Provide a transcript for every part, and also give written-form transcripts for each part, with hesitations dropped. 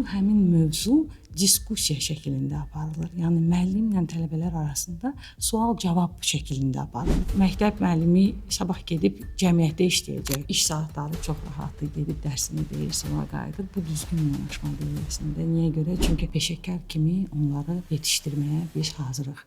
Həmin mövzu diskussiya şəklində aparılır. Yəni müəllimlə tələbələr arasında sual-cavab şəklində aparılır. Məktəb müəllimi sabah gedib cəmiyyətdə işləyəcək. İş saatları çox rahatdır, gedib dərsini deyir, sonra qayıdır. Bu düzgün yanaşma deyil əslində. Niyə görə? Çünki peşəkar kimi onları yetişdirməyə biz hazırıq.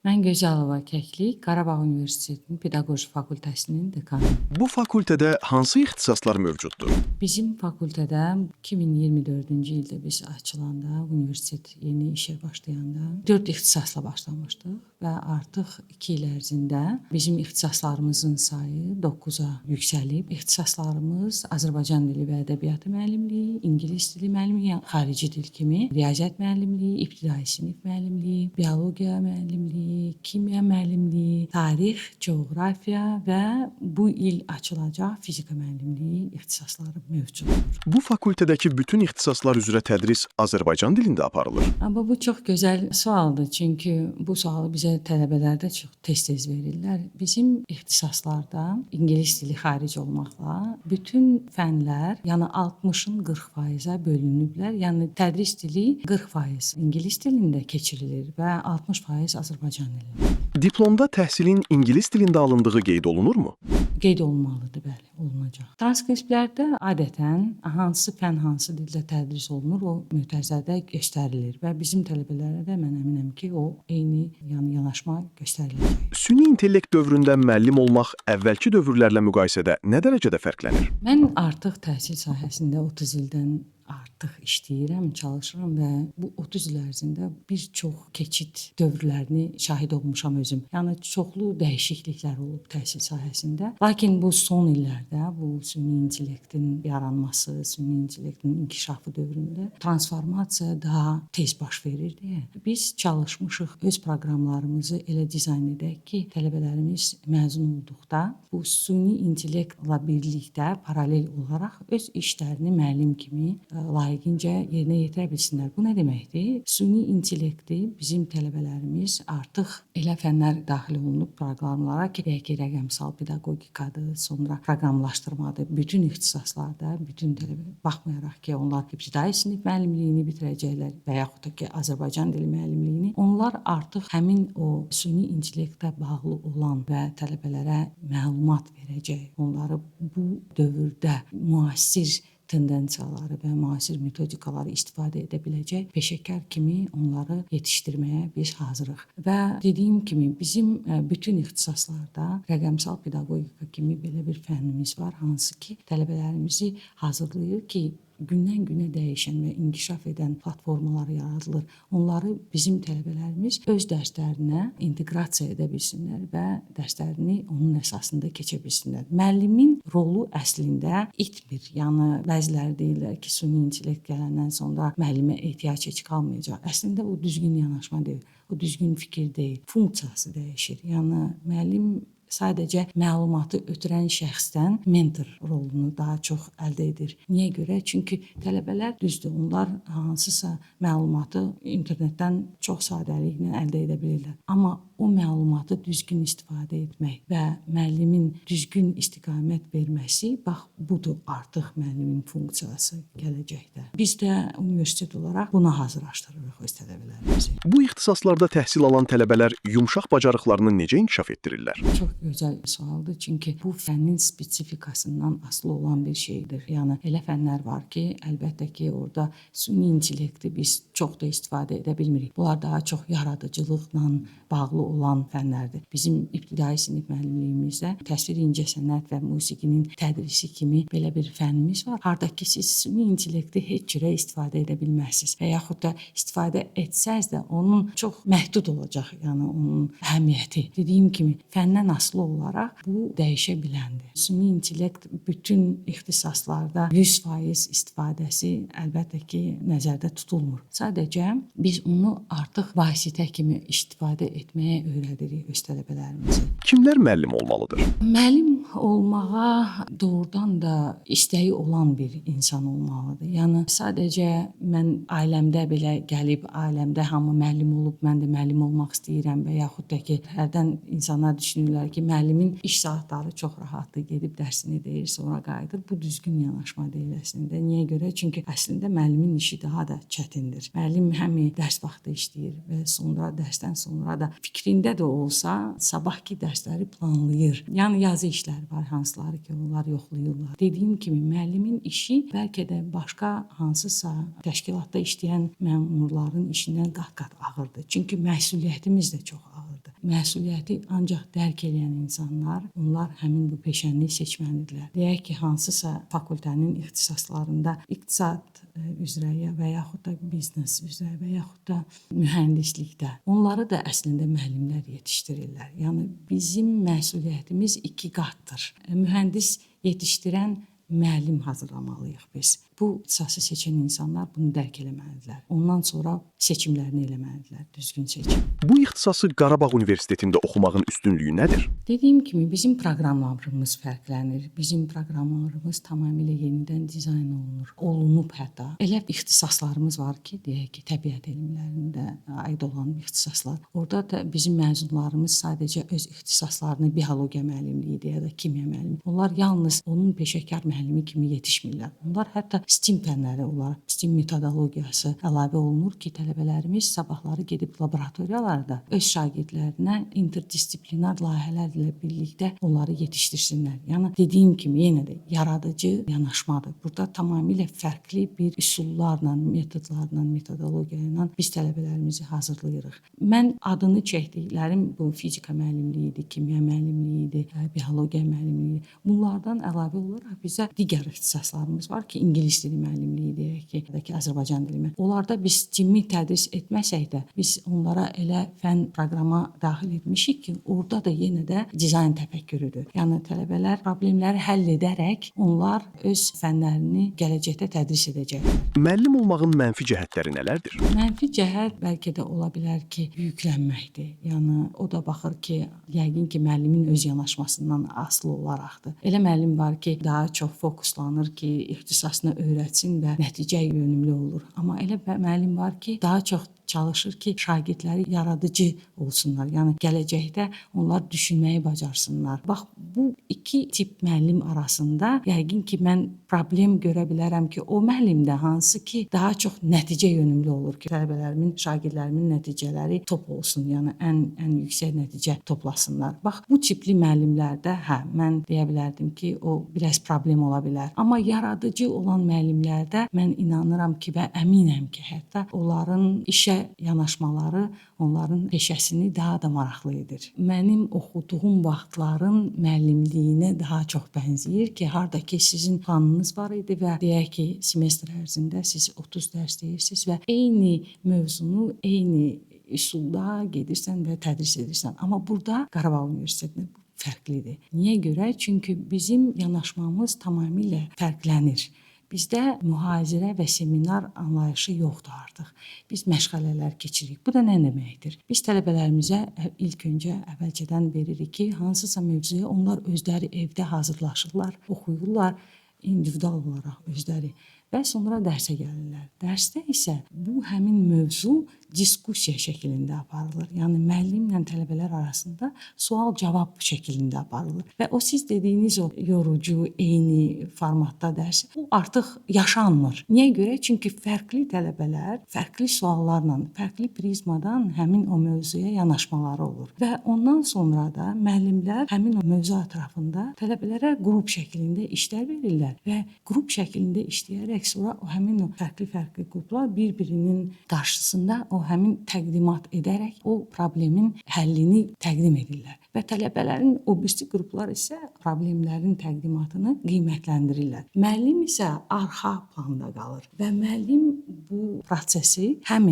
Mən Gözəlova Kəklik, Qarabağ Universitetinin Pedaqoji Fakültəsinin dekanı. Bu fakültədə hansı ixtisaslar mövcuddur? Bizim fakültədə 2024-cü ildə biz açılanda, universitet yeni işə başlayanda 4 ixtisasla başlamışdıq və artıq 2 il ərzində bizim ixtisaslarımızın sayı 9-a yüksəlib. İxtisaslarımız Azərbaycan dili və ədəbiyyatı müəllimliyi, ingilis dili müəllimliyi, yəni xarici dil kimi, riyaziyyat müəllimliyi, ibtidai sinif müəllimliyi, biologiya müəllimliyi, kimya müəllimliyi, tarix, coğrafiya və bu il açılacaq fizika müəllimliyi ixtisasları mövcuddur. Bu fakültədəki bütün ixtisaslar üzrə tədris Azərbaycan dilində aparılır. Amma bu çox gözəl sualdır, çünki bu sualı bizə tələbələr də çox tez-tez verirlər. Bizim ixtisaslarda ingilis dili xaric olmaqla bütün fənlər, yəni 60-ın 40%-ə bölünüblər. Yəni tədris dili 40% ingilis dilində keçirilir və 60% Azərbaycan dilində. Diplomda təhsilin ingilis dilində alındığı qeyd olunurmu? Qeyd olunmalıdır, bəli, olunacaq. Transkriptlərdə adətən hansı fən hansı dildə tədris olunur, o mötərizədə göstərilir və bizim tələbələrə də mən əminəm ki, o eyni, yəni yanaşma göstəriləcək. Süni intellekt dövründə müəllim olmaq əvvəlki dövrlərlə müqayisədə nə dərəcədə fərqlənir? Mən artıq təhsil sahəsində 30 ildən artıq işləyirəm, çalışıram və bu 30 il ərzində bir çox keçid dövrlərini şahid olmuşam özüm. Yəni çoxlu dəyişikliklər olub təhsil sahəsində. Lakin bu son illərdə bu süni intellektin yaranması, süni intellektin inkişafı dövründə transformasiya daha tez baş verir deyə biz çalışmışıq öz proqramlarımızı elə dizayn edək ki, tələbələrimiz məzun olduqda bu süni intellektlə birlikdə paralel olaraq öz işlərini müəllim kimi layiqincə yerinə yetirə bilsinlər. Bu nə deməkdir? Süni intellekti bizim tələbələrimiz artıq elə fənlər daxil olunub proqramlara ki, deyək ki, rəqəmsal pedaqogikadır, sonra proqramlaşdırmadır. Bütün ixtisaslarda, bütün tələbə baxmayaraq ki, onlar ibtidai sinif müəllimliyini bitirəcəklər və yaxud da ki, Azərbaycan dili müəllimliyini, onlar artıq həmin o süni intellektə bağlı olan və tələbələrə məlumat verəcək, onları bu dövrdə müasir tendensiyaları və müasir metodikaları istifadə edə biləcək peşəkar kimi onları yetişdirməyə biz hazırıq. Və dediyim kimi bizim bütün ixtisaslarda rəqəmsal pedaqogika kimi belə bir fənnimiz var, hansı ki tələbələrimizi hazırlayır ki, gündən günə dəyişən və inkişaf edən platformalar yaradılır. Onları bizim tələbələrimiz öz dərslərinə inteqrasiya edə bilsinlər və dərslərini onun əsasında keçə bilsinlər. Müəllimin rolu əslində itmir. Yəni bəziləri deyirlər ki, süni intellekt gələndən sonra müəllimə ehtiyac heç qalmayacaq. Əslində o düzgün yanaşma deyil. O düzgün fikir deyil. Funksiyası dəyişir. Yəni müəllim sadəcə məlumatı ötürən şəxsdən mentor rolunu daha çox əldə edir. Niyə görə? Çünki tələbələr düzdür, onlar hansısa məlumatı internetdən çox sadəliklə əldə edə bilirlər. Amma o məlumatı düzgün istifadə etmək və müəllimin düzgün istiqamət verməsi, bax budur artıq müəllimin funksiyası gələcəkdə. Biz də universitet olaraq buna hazırlaşdırırıq öz tələbələrimizi. Bu ixtisaslarda təhsil alan tələbələr yumşaq bacarıqlarını necə inkişaf etdirirlər? Çox gözəl sualdır, çünki bu fənnin spesifikasından asılı olan bir şeydir. Yəni elə fənlər var ki, əlbəttə ki, orada süni intellekti biz çox da istifadə edə bilmirik. Bunlar daha çox yaradıcılıqla bağlı olan fənlərdir. Bizim ibtidai sinif müəllimliyimizdə təsvir incəsənət və musiqinin tədrisi kimi belə bir fənnimiz var. Harda ki, siz süni intellekti heç cürə istifadə edə bilməzsiniz və yaxud da istifadə etsəz də onun çox məhdud olacaq, yəni onun əhəmiyyəti. Dediyim kimi, fəndən asılı olaraq bu dəyişə biləndir. Süni intellekt bütün ixtisaslarda 100% istifadəsi əlbəttə ki, nəzərdə tutulmur. Sadəcə biz onu artıq vasitə kimi istifadə etməyə öyrədirik öz tələbələrimizi. Kimlər müəllim olmalıdır? Müəllim olmağa doğrudan da istəyi olan bir insan olmalıdır. Yəni sadəcə mən ailəmdə belə gəlib, ailəmdə hamı müəllim olub, mən də müəllim olmaq istəyirəm və yaxud da ki, hərdən insanlar düşünürlər ki, ki, müəllimin iş saatları çox rahatdır, gedib dərsini deyir, sonra qayıdır. Bu düzgün yanaşma deyil əslində. Niyə görə? Çünki əslində müəllimin işi daha da çətindir. Müəllim həm dərs vaxtı işləyir və sonra dərsdən sonra da fikrində də olsa sabahki dərsləri planlayır. Yəni yazı işləri var, hansıları ki, onlar yoxlayırlar. Dediyim kimi müəllimin işi bəlkə də başqa hansısa təşkilatda işləyən məmurların işindən qat-qat ağırdır. Çünki məsuliyyətimiz də çox ağırdır. Məsuliyyəti ancaq dərk edən insanlar, onlar həmin bu peşəni seçməlidirlər. Deyək ki, hansısa fakültənin ixtisaslarında iqtisad üzrə və yaxud da biznes üzrə və yaxud da mühəndislikdə onları da əslində müəllimlər yetişdirirlər. Yəni bizim məsuliyyətimiz iki qatdır. Mühəndis yetişdirən müəllim hazırlamalıyıq biz. Bu ixtisası seçən insanlar bunu dərk eləməlidirlər. Ondan sonra seçimlərini eləməlidirlər, düzgün seçim. Bu ixtisası Qarabağ Universitetində oxumağın üstünlüyü nədir? Dediyim kimi bizim proqramlarımız fərqlənir. Bizim proqramlarımız tamamilə yenidən dizayn olunur. Olunub hətta. Elə ixtisaslarımız var ki, deyək ki, təbiət elmlərində aid olan ixtisaslar. Orada da bizim məzunlarımız sadəcə öz ixtisaslarını biologiya müəllimliyi ya da kimya müəllimi. Onlar yalnız onun peşəkar müəllimi kimi yetişmirlər. Onlar hətta STEAM fənləri olaraq, STEAM metodologiyası əlavə olunur ki, tələbələrimiz sabahları gedib laboratoriyalarda öz şagirdlərinə interdisiplinar layihələrlə birlikdə onları yetişdirsinlər. Yəni dediyim kimi yenə də yaradıcı yanaşmadır. Burada tamamilə fərqli bir üsullarla, metodlarla, metodologiya ilə biz tələbələrimizi hazırlayırıq. Mən adını çəkdiklərim bu fizika müəllimliyi idi, kimya müəllimliyi idi, biologiya müəllimliyi. Bunlardan əlavə olaraq bizə digər ixtisaslarımız var ki, ingilis dili müəllimliyi deyək ki, ya da ki, Azərbaycan dili. Onlarda biz STEAM-i tədris etməsək də biz onlara elə fənn proqrama daxil etmişik ki, orada da yenə də dizayn təfəkkürüdür. Yəni tələbələr problemləri həll edərək onlar öz fənlərini gələcəkdə tədris edəcəklər. Müəllim olmağın mənfi cəhətləri nələrdir? Mənfi cəhət bəlkə də ola bilər ki, yüklənməkdir. Yəni o da baxır ki, yəqin ki, müəllimin öz yanaşmasından asılı olaraqdır. Elə müəllim var ki, daha çox fokuslanır ki, ixtisasını öyrətsin və nəticə yönümlü olur. Amma elə müəllim var ki, daha çox çalışır ki, şagirdləri yaradıcı olsunlar. Yəni gələcəkdə onlar düşünməyi bacarsınlar. Bax, bu iki tip müəllim arasında yəqin ki, mən problem görə bilərəm ki, o müəllimdə hansı ki, daha çox nəticə yönümlü olur ki, tələbələrimin, şagirdlərimin nəticələri top olsun, yəni ən yüksək nəticə toplasınlar. Bax, bu tipli müəllimlərdə hə, mən deyə bilərdim ki, o biraz problem ola bilər. Amma yaradıcı olan müəllimlərdə mən inanıram ki və əminəm ki, hətta onların işə yanaşmaları onların peşəsini daha da maraqlı edir. Mənim oxuduğum vaxtların müəllimliyinə daha çox bənzəyir ki, harda ki sizin planınız var idi və deyək ki, semestr ərzində siz 30 dərs deyirsiniz və eyni mövzunu, eyni üsulda gedirsən və tədris edirsən. Amma burada Qarabağ Universitetində bu fərqlidir. Niyə görə? Çünki bizim yanaşmamız tamamilə fərqlənir. Bizdə mühazirə və seminar anlayışı yoxdur artıq. Biz məşğələlər keçiririk. Bu da nə deməkdir? Biz tələbələrimizə ilk öncə əvvəlcədən veririk ki, hansısa mövzuya onlar özləri evdə hazırlaşırlar, oxuyurlar individual olaraq özləri və sonra dərsə gəlirlər. Dərsdə isə bu həmin mövzu diskussiya şəklində aparılır. Yəni müəllimlə tələbələr arasında sual-cavab şəklində aparılır və o siz dediyiniz o yorucu, eyni formatda dərs bu artıq yaşanmır. Niyə görə? Çünki fərqli tələbələr fərqli suallarla, fərqli prizmadan həmin o mövzuya yanaşmaları olur və ondan sonra da müəllimlər həmin o mövzu ətrafında tələbələrə qrup şəklində işlər verirlər və qrup şəklində işləyərək sonra o həmin o fərqli-fərqli qruplar bir-birinin qarşısında o həmin təqdimat edərək o problemin həllini təqdim edirlər. Və tələbələrin o birisi qruplar isə problemlərin təqdimatını qiymətləndirirlər. Müəllim isə arxa planda qalır və müəllim bu prosesi həm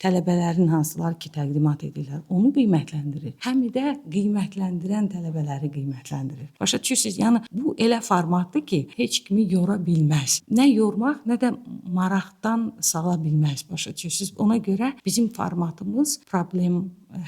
tələbələrin hansılar ki təqdimat edirlər, onu qiymətləndirir. Həm də qiymətləndirən tələbələri qiymətləndirir. Başa düşürsüz? Yəni bu elə formatdır ki, heç kimi yora bilməz. Nə yormaq, nə də maraqdan sala bilməz. Başa düşürsüz? Ona görə bizim formatımız problem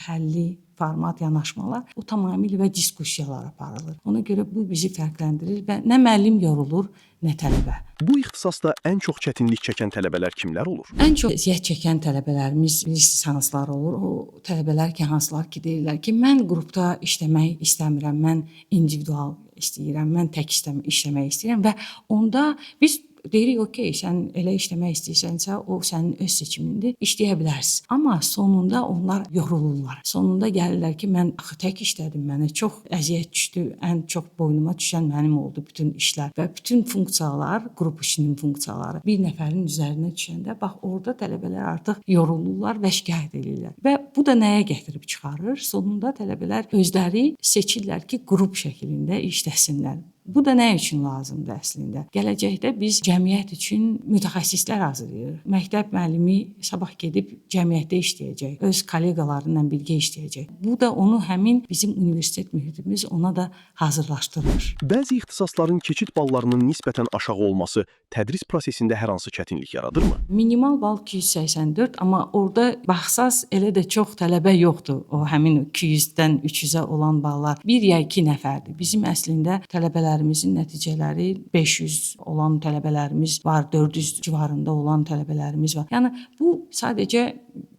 həlli format yanaşmalar, o tamamilə və diskussiyalar aparılır. Ona görə bu bizi fərqləndirir və nə müəllim yorulur, nə tələbə. Bu ixtisasda ən çox çətinlik çəkən tələbələr kimlər olur? Ən çox əziyyət çəkən tələbələrimiz bilirsiniz hansılar olur? O tələbələr ki, hansılar ki, deyirlər ki, mən qrupda işləmək istəmirəm, mən individual istəyirəm, mən tək işləmək istəyirəm və onda biz deyirik, okey, sən elə işləmək istəyirsənsə, o sənin öz seçimindir, işləyə bilərsən. Amma sonunda onlar yorulurlar. Sonunda gəlirlər ki, mən axı tək işlədim, mənə çox əziyyət düşdü, ən çox boynuma düşən mənim oldu bütün işlər və bütün funksiyalar, qrup işinin funksiyaları bir nəfərin üzərinə düşəndə, bax orada tələbələr artıq yorulurlar və şikayət eləyirlər. Və bu da nəyə gətirib çıxarır? Sonunda tələbələr özləri seçirlər ki, qrup şəklində işləsinlər. Bu da nə üçün lazımdır əslində? Gələcəkdə biz cəmiyyət üçün mütəxəssislər hazırlayırıq. Məktəb müəllimi sabah gedib cəmiyyətdə işləyəcək, öz kolleqaları ilə birgə işləyəcək. Bu da onu həmin bizim universitet mühitimiz ona da hazırlaşdırır. Bəzi ixtisasların keçid ballarının nisbətən aşağı olması tədris prosesində hər hansı çətinlik yaradırmı? Minimal bal 284, amma orada baxsaz elə də çox tələbə yoxdur. O həmin 200-dən 300-ə olan ballar bir ya iki nəfərdir. Bizim əslində tələbələrimizin nəticələri 500 olan tələbələrimiz var, 400 civarında olan tələbələrimiz var. Yəni bu sadəcə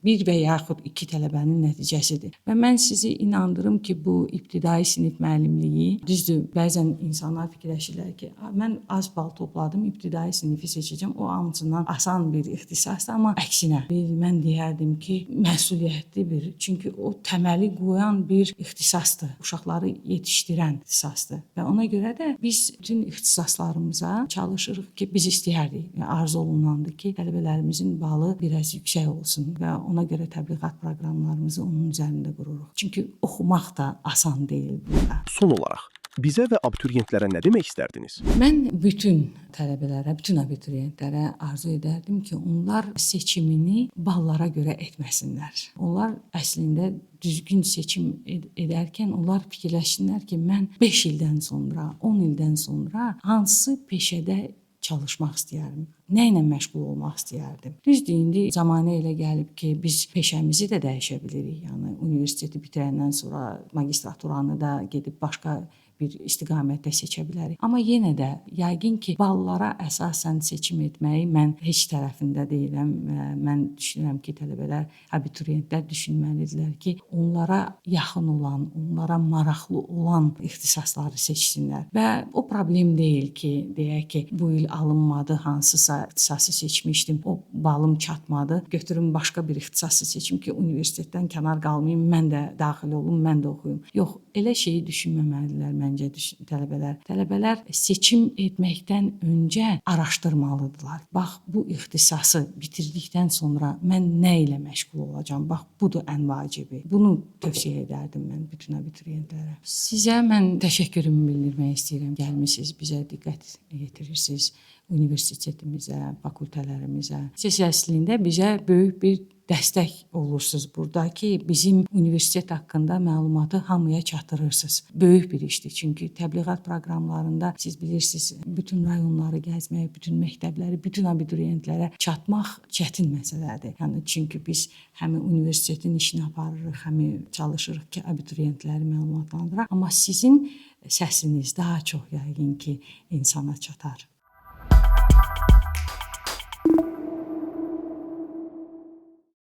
bir və yaxud iki tələbənin nəticəsidir. Və mən sizi inandırım ki, bu ibtidai sinif müəllimliyi, düzdür, bəzən insanlar fikirləşirlər ki, mən az bal topladım, ibtidai sinifi seçəcəm, o hamısından asan bir ixtisasdır, amma əksinə, mən deyərdim ki, məsuliyyətli bir, çünki o təməli qoyan bir ixtisasdır, uşaqları yetişdirən ixtisasdır. Və ona görə də biz bütün ixtisaslarımıza çalışırıq ki, biz istəyərdik, yəni arzu olunandır ki, tələbələrimizin balı biraz yüksək olsun və ona görə təbliğat proqramlarımızı onun üzərində qururuq. Çünki oxumaq da asan deyil burada. Son olaraq, bizə və abituriyentlərə nə demək istərdiniz? Mən bütün tələbələrə, bütün abituriyentlərə arzu edərdim ki, onlar seçimini ballara görə etməsinlər. Onlar əslində düzgün seçim edərkən onlar fikirləşsinlər ki, mən 5 ildən sonra, 10 ildən sonra hansı peşədə çalışmaq istəyərdim, nə ilə məşğul olmaq istəyərdim. Düzdür, indi zamanə elə gəlib ki, biz peşəmizi də dəyişə bilirik. Yəni universiteti bitirəndən sonra magistraturanı da gedib başqa bir istiqamətdə seçə bilərik. Amma yenə də yəqin ki, ballara əsasən seçim etməyi mən heç tərəfində deyiləm. Mən düşünürəm ki, tələbələr, abituriyentlər düşünməlidirlər ki, onlara yaxın olan, onlara maraqlı olan ixtisasları seçsinlər. Və o problem deyil ki, deyək ki, bu il alınmadı, hansısa ixtisası seçmişdim, o balım çatmadı, götürüm başqa bir ixtisası seçim ki, universitetdən kənar qalmayım, mən də daxil olum, mən də oxuyum. Yox, elə şeyi düşünməməlidirlər məncə tələbələr. Tələbələr seçim etməkdən öncə araşdırmalıdırlar. Bax, bu ixtisası bitirdikdən sonra mən nə ilə məşğul olacağam? Bax, budur ən vacibi. Bunu tövsiyə edərdim mən bütün abituriyentlərə. Sizə mən təşəkkürümü bildirmək istəyirəm. Gəlmisiniz, bizə diqqət yetirirsiniz, universitetimizə, fakültələrimizə. Siz əslində bizə böyük bir dəstək olursunuz burada ki, bizim universitet haqqında məlumatı hamıya çatdırırsınız. Böyük bir işdir, çünki təbliğat proqramlarında siz bilirsiniz, bütün rayonları gəzmək, bütün məktəbləri, bütün abituriyentlərə çatmaq çətin məsələdir. Yəni çünki biz həm universitetin işini aparırıq, həm çalışırıq ki, abituriyentləri məlumatlandıraq, amma sizin səsiniz daha çox yəqin ki, insana çatar.